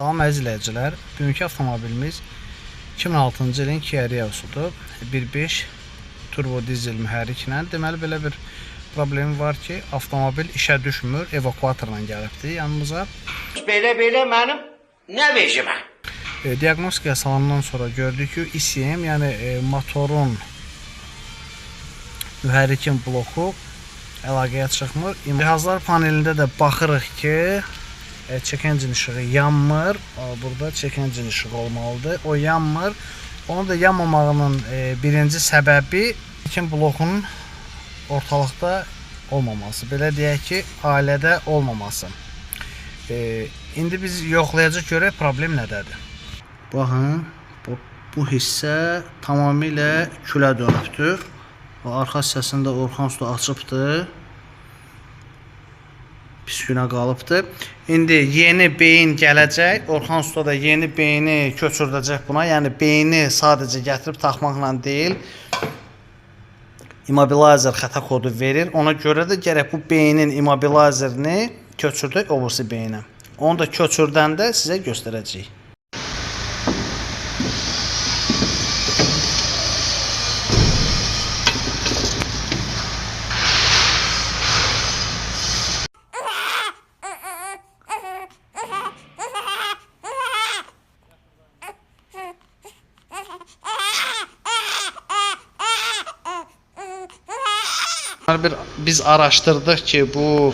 Salam əziz izləyicilər, bugünkü avtomobilimiz 2006-cı ilin Kia Rio-sudur. 1.5 turbo dizel mühərriklə. Deməli belə bir problemi var ki, avtomobil işə düşmür, evakuatorla gəlibdi yanımıza. Belə-belə mənim nə vecimə? Diaqnostikaya salandan sonra gördük ki, ICM, yəni motorun mühərrikin bloku əlaqəyə çıxmır. Cihazlar panelində də baxırıq ki, check engine işığı yanmır. Burada check engine işığı olmalıdır. O yanmır. Onun da yanmamağının birinci səbəbi mühərrikin blokunun ortalıqda olmaması. Belə deyək ki, ailədə olmaması. İndi biz yoxlayacağıq görək problem nədədir. Baxın, bu hissə tamamilə külə dönübdür. O arxa hissəsində Orxan usta açıbdır. Pis günə qalıbdır. İndi yeni beyin gələcək. Orxan usta da yeni beyni köçürdəcək buna. Yəni beyni sadəcə gətirib taxmaqla deyil. Immobilizer xəta kodu verir. Ona görə də gərək bu beynin immobilizerini köçürdək o birisi beyinə. Onu da köçürdəndə sizə göstərəcəyik. Bir biz araşdırdıq ki, bu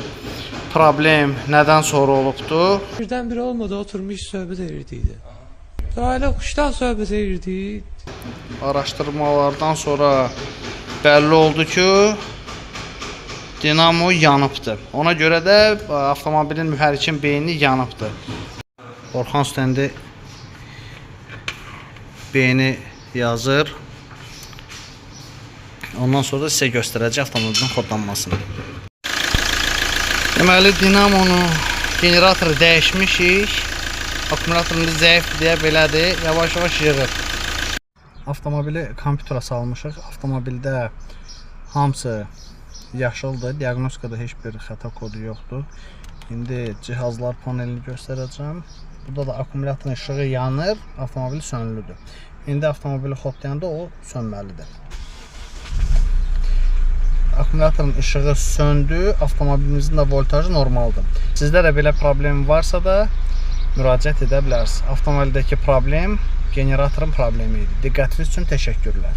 problem nədən sonra olubdu. Birdenbire olmadı, oturmuş söhbət edirdiydi. Daha elə kuşdan söhbət edirdi. Araşdırmalardan sonra bəlli oldu ki, dinamo yanıbdı. Ona görə də avtomobilin mühərrikin beyni yanıbdı. Orxan usta indi beyni yazır. Ondan sonra da sizə göstərəcək avtomobilin kodlanmasını. Deməli dinamonu generatoru dəyişmişik. Akkumulyatorumuz zəifdir deyə belədir. Yavaş-yavaş yığır. Avtomobili kompüterə salmışıq. Avtomobildə hamısı yaşıldır. Diaqnostikada heç bir xəta kodu yoxdur. İndi cihazlar panelini göstərəcəm. Burada da akkumulyatorun işığı yanır, avtomobil sönülüdür. İndi avtomobili xodlayanda o sönməlidir. Akkumulyatorun işığı söndü, avtomobilimizin də voltajı normaldır. Sizdə də belə problem varsa da müraciət edə bilərsiniz. Avtomobildəki problem generatorun problemi idi. Diqqətiniz üçün təşəkkürlər.